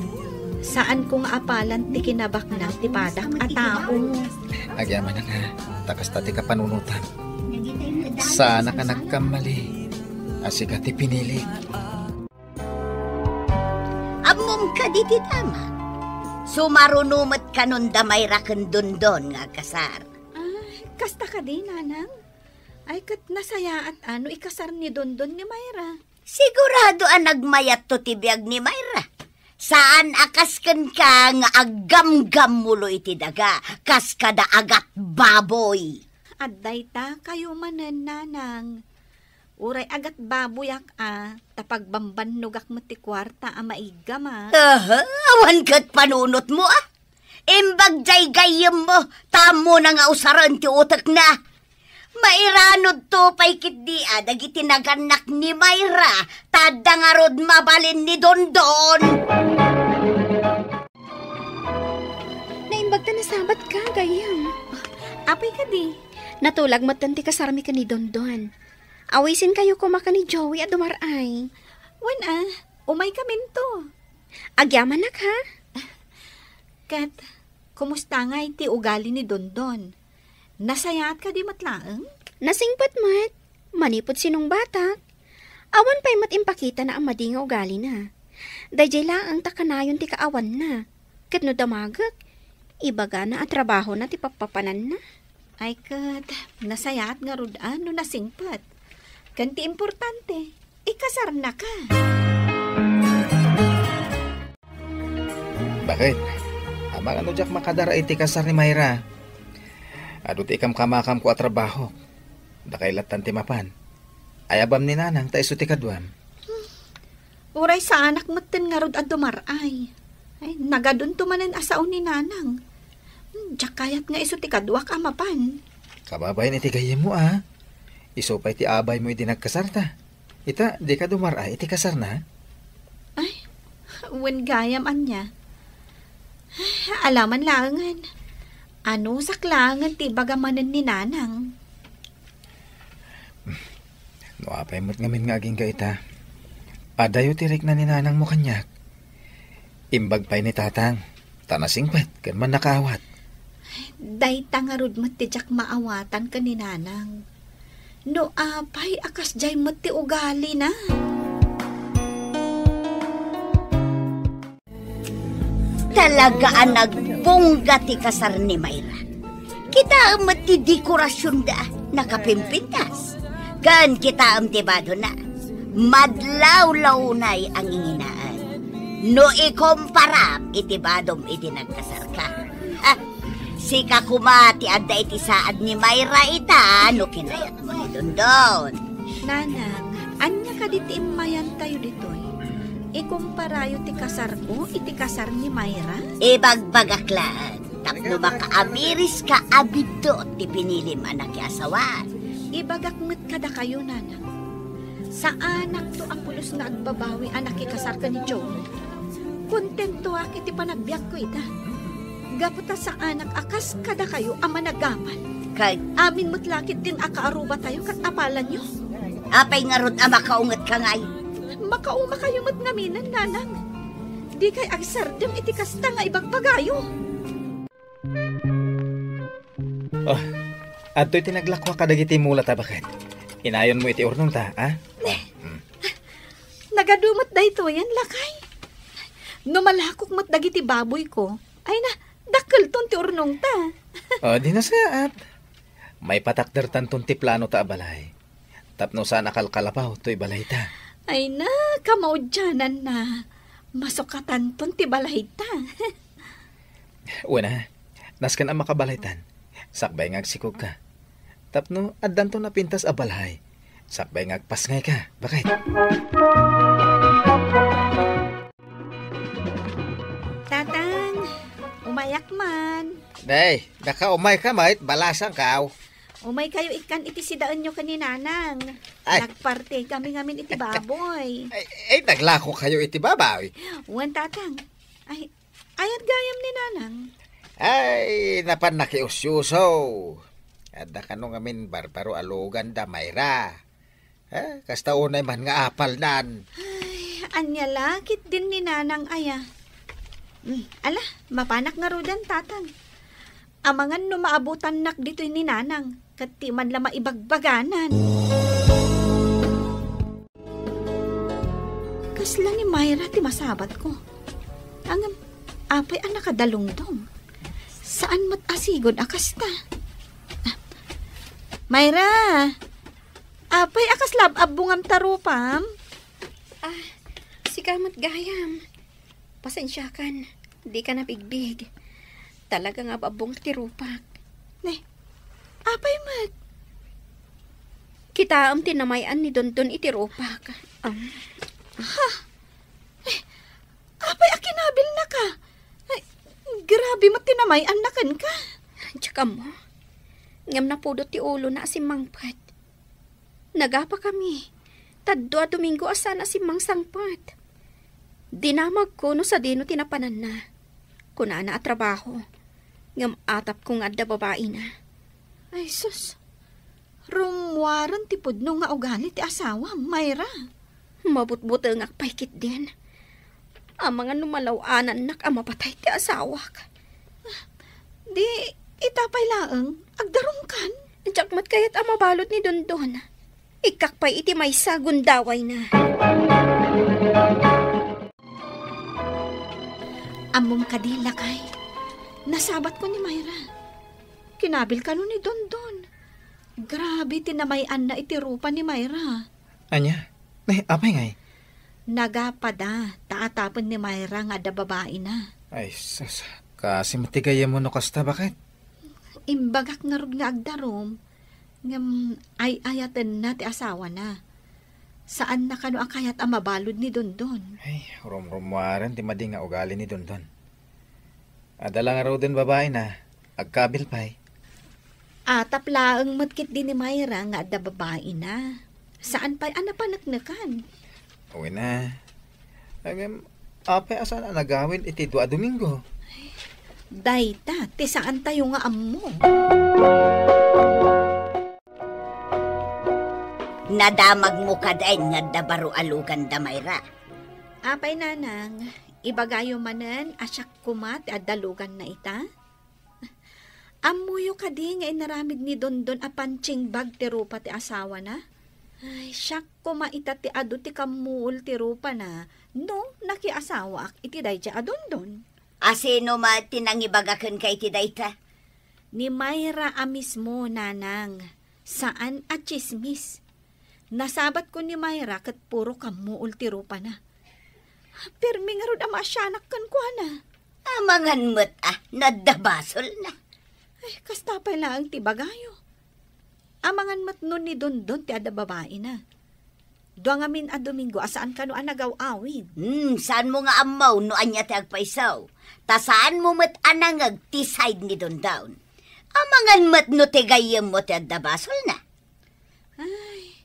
saanko nga apalan ti kinabaknang ti padak a tao. Agyamanak a, ta kasta ti kapanunotam. Saanak a nagkammali a sika ti pinilik. Ammom kadi ti damag? Sumaruno met kanon da Myra ken Dondon nga agkasar. Ah, kasta kadi, Nanang? Ay, ket nasayaat a no ikasar ni Dondon ni Myra. Sigurado a nagmayatto ti biag ni Myra. Saan a kas kenka nga aggamgammulo iti daga, kas kada agat baboy. Adda ita kayo manen, Nanang. Uray agat baboyak a, ta pagbambannogak met ti kuarta a maiggamak. Aha, awan ket panunotmo a. Imbag jay gayyemmo, ta ammona nga usaren ti utekna. Mairanudto pay ketdi a dagiti nagannak ni Myra, ta adda ngarud mabalin ni Dondon. Naimbag ta nasabat ka, gayyem. Apay kadi? Natulag metten ti kasarmi ken ni Dondon. Awisenkayo koma ken ni Joey a dumar-ay. Wen a, Umaykaminto. Agyamanak, ha? Ket, kumusta ngay ti ugali ni Dondon? Nasayaat kadi met laeng? Nasingpet met. Manipud sinungbatak, awan pay met impakitana a madi nga ugalina. Daydiay laeng ta kanayon ti kaawanna. Ket no damagek, ibagana a trabahona ti pappapananna. Ay ket, nasayaat ngarud a no nasingpet. Ken ti importante, ikasarnaka. Bakit? Amangan no diak makadara iti kasar ni Myra. Adu ti ikamkamakamko a trabaho. Dakay lattan ti mapan. Ayabam ni Nanang ta isu ti kaduam. Uray saanak metten ngarud a dumar-ay. Ay, nagadunto manen a sao ni Nanang. Hmm, diak kayat nga isu ti kaduak a mapan. Kababain iti gayyemmo, a. Isu pay ti abaymo idi nagkasarta. Ita, dika dumar-ay iti kasarna? Ay, wen gayam ania. Alaman laengen. Anusak laengen ti ibaga manen ni Nanang. No apay met ngamin nga agingga ita, adayo ti rikna ni Nanangmo kaniak. Imbag pay ni Tatang, ta nasingpet ken mannakaawat. Dayta ngarud met ti diak maawatan ken ni Nanang. No apay a kasdiay met ti ugalina. Talaga a nagbongga ti kasar ni Myra. Kitaem met ti dekorasionda, nakapimpintas. Ken kitaem ti badona, madlawlawnay a nginginaan. No ikomparam iti badom idi nagkasarka. Ha? Sika koma ti adda iti saad ni Myra ita no kinayatmo ni Dondon. Nanang, ania kadi ti immayantayo ditoy? Ikumparayo ti kasarko iti kasar ni Myra? Ibagbagak laeng tapno makaamiriska a biddut ti pinilim a nakiasawan. Ibagak met kadakayo, Nanang. Saanakto a pulos nga agbabawi a nakikasar ken ni Joey. Kontentoak iti panagbiagko ita. Gapu ta saanak a kas kadakayo a managapal. Kay amin met la ketdin a kaarubatayo ket apalanyo. Apay ngarud a makaungetka ngay? Makaumakayo met ngaminen, Nanang. Dikay agsardeng iti kasta nga ibagbagayo. Oh, adtoy ti naglakuak kadagiti mulata, baket. Inayonmo iti urnongta, a? Oh, mm. Nagadu met daytoyen, lakay. No malakok met dagiti baboyko, ay na, dakkelton ti urnongta. Oh, di nasayaat. Maipatakdertanton ti planota a balay. Tapno saan a kalkalabaw toy balayta. Ay na, kamaudiananna. Masukatanton ti balayta. Wen a, nasken a makabalaytan. Sakbay nga agsikogka. Tapno addanto napintas a balay. Sakbay nga agpasngayka, baket. Tatang, umayak man. Day, nakaumay ka met, balasangkaw. Umay kayo ikkan iti sidaenyo ken ni Nanang. Ay. Nagparti kami ngamin iti baboy. Ay, ay, naglako kayo iti baboy. Wen, Tatang. Ay, ayat gayam ni Nanang. Ay, napan nakiusyuso. Adda kano ngamin barbaro a lugan da Myra. Eh, kasta unay man nga apalnan. Ay, ania la ketdin ni Nanang aya. Hmm, ala, mapanak ngaruden, Tatang. Amangan no maabutannak ditoy ni Nanang, ket ti man la maibagbaganan. Kasla ni Myra ti masabatko. Ngem, apay a nakadalungdong. Saan met a sigud a kasta. Ah, Myra! Apay a kasla ab-abbongam ta rupam? Ah, sika met gayam. Pasensiakan, dika nabigbig. Talaga nga ab-abbongak ti rupak. Ne, apay met? Kitaem ti namay-an ni Dondon iti rupak. Am. Ha? Eh, apay a kinabilnaka? Ay, grabe met ti namay-anna kenka. Diak ammo. Ngem napudot ti ulona a simmangpet. Nagapakami, ta dua a Domingo a saan a simmangsangpet. Dinamagko no sadino ti napananna. Kunana a trabaho, ngem atapko nga adda babaina. Ay, sus. Rummuaren ti pudno nga ugali ti asawam, Myra. Mabutbutengak pay ketdin. Amangan no malaw-anannak a mapatay ti asawak. Di, ita pay laeng, agdarumkan. Diak met kayat a mabalud ni Dondon. Ikkak pay iti maysa gundawayna. Ammom kadi, lakay? Nasabatko ni Myra. Kinabil kano ni Dondon. Grabe ti namay-anna iti rupa ni Myra. Ania? Eh, apay ngay? Nagapada, ta atapen ni Myra nga adda babaina. Ay, sus. Kaasi met ti gayyemmo no kasta, baket? Imbagak ngarud nga agdarum, ngem ay-ayatenna ti asawana. Saanna kano a kayat a mabalud ni Dondon. Ay, rumrumuaren ti madi nga ugali ni Dondon. Adda la ngaruden babaina, agkabil pay. Atap laeng met ketdi ni Myra nga adda babaina. Saan pay a napaneknekan. Wen a. Ngem, apay a saan a nagawid iti dua a Domingo? Dayta, ti saantayo nga ammo. Nadamagmo kadi nga adda baro a luganda, Myra? Apay, nanang, ibagayo manen a siak koma ti adda luganna ita? Ammoyo kadi nga inaramid ni Dondon a pansingbag ti rupa ti asawana? Ay, siak koma ita ti adu ti kammuol ti rupana no nakiasawaak iti daydiay a Dondon. A sino met ti nangibaga kenka iti dayta? Ni Myra a mismo, nanang. Saan a tsismis. Nasabatko ni Myra ket puro kammuol ti rupana. Permi ngarud a maasianak kenkuana. Amangan met a, no adda basolna. Ay, kasta pay laeng ti bagayo. Amangan met no ni Dondon ti adda babaina. Dua ngamin a Domingo a saan kano a nagaw-awid. Hmm, saanmo nga ammo no ania ti agpayso. Ta saanmo met a nangeg ti side ni Dondon. Amangan met no ti gayyemmo ti adda basolna. Ay,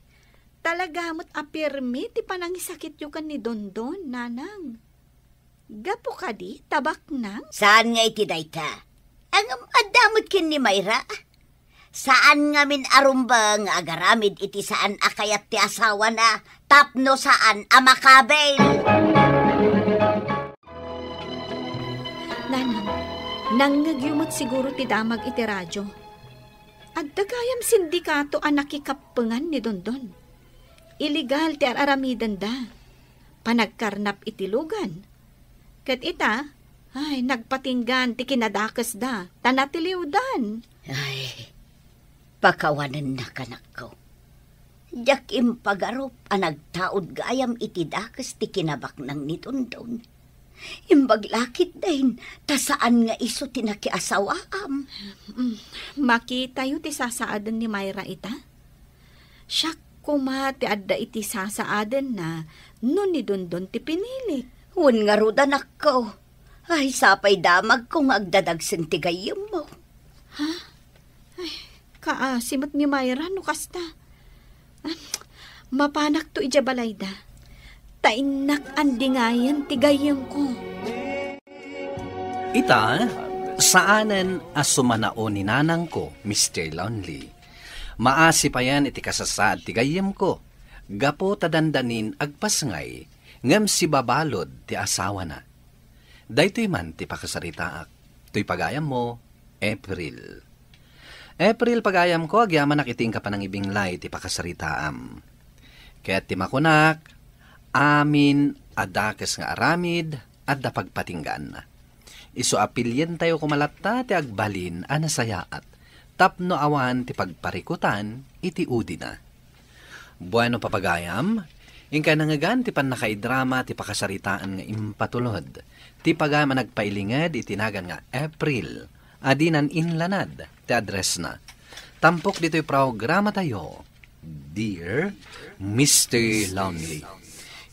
talaga met a permi ti panangisakityo ken ni Dondon, nanang. Gapu kadi ta baknang? Saan nga iti dayta? Ngem adda met ken ni Myra. Saan ngamin a rumbeng nga agaramid iti saan a kayat ti asawana tapno saan a makabil. Nanang, nangngegyo met siguro ti damag iti radio. Adda gayam sindikato a nakikappengan ni Dondon. Illegal ti ar-aramidenda. Panagkarnap iti lugan. Ket ita, ay, nagpatinggan ti kinadakesda, ta natiliwdan. Ay, pakawanennak, anakko. Diak impagarup a nagtaud gayam iti dakes ti kinabaknang ni Dondon. Imbag la ketdin, ta saan nga isu ti nakiasawaam. Mm, makitayo ti sasaaden ni Myra ita. Siak koma ti adda iti sasaadenna no ni Dondon ti pinilik. Wen ngarud, anakko. Ay, sapay damagko nga agdadagsen ti gayyemmo. Ha? Ay, kaasi met ni Myra no kasta. Ah, mapanakto idiay balayda. Ta innak andingayen ti gayyemko. Ita, saanen a sumanao ni nanangko, Mister Lonely. Maasi payen iti kasasaad ti gayyemko, gapu ta dandanin agpasngay, ngem sibabalud ti asawana. Daytoy man ti pakasaritaak. Toy pagayammo, April. April, pagayamko, agyamanak iti inka panangibinglay ti pakasaritaam. Ket ti makunak, amin a dakes nga aramid, adda pagpatinggaanna. Isu a pilientayo koma latta ti agbalin a nasayaat tapno awan ti pagparikutan iti udina. Bueno, papagayam, inka nangngegan ti pannakaidrama ti pakasaritaan nga impatulod ti pagayam a nagpailinged iti nagan nga April a dinan inlanad ti addressna. Tampok ditoy programatayo, Dear Mister Lonely.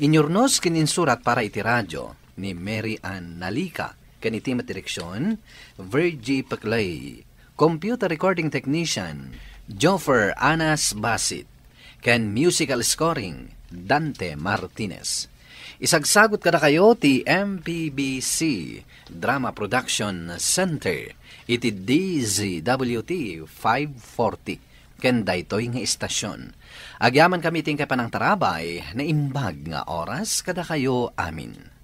Inyurnos ken insurat para iti radio ni Mary Ann Nalica, ken iti met direksion, Virgie Peclay. Computer recording technician, Joffer Anas Basit. Ken musical scoring, Dante Martinez. Isagsagut kadakayo ti M P B C Drama Production Center iti D Z W T five forty. ken daytoy nga istasion. Agyamankami ti inkay panangtarabay, naimbag nga oras kadakayo amin.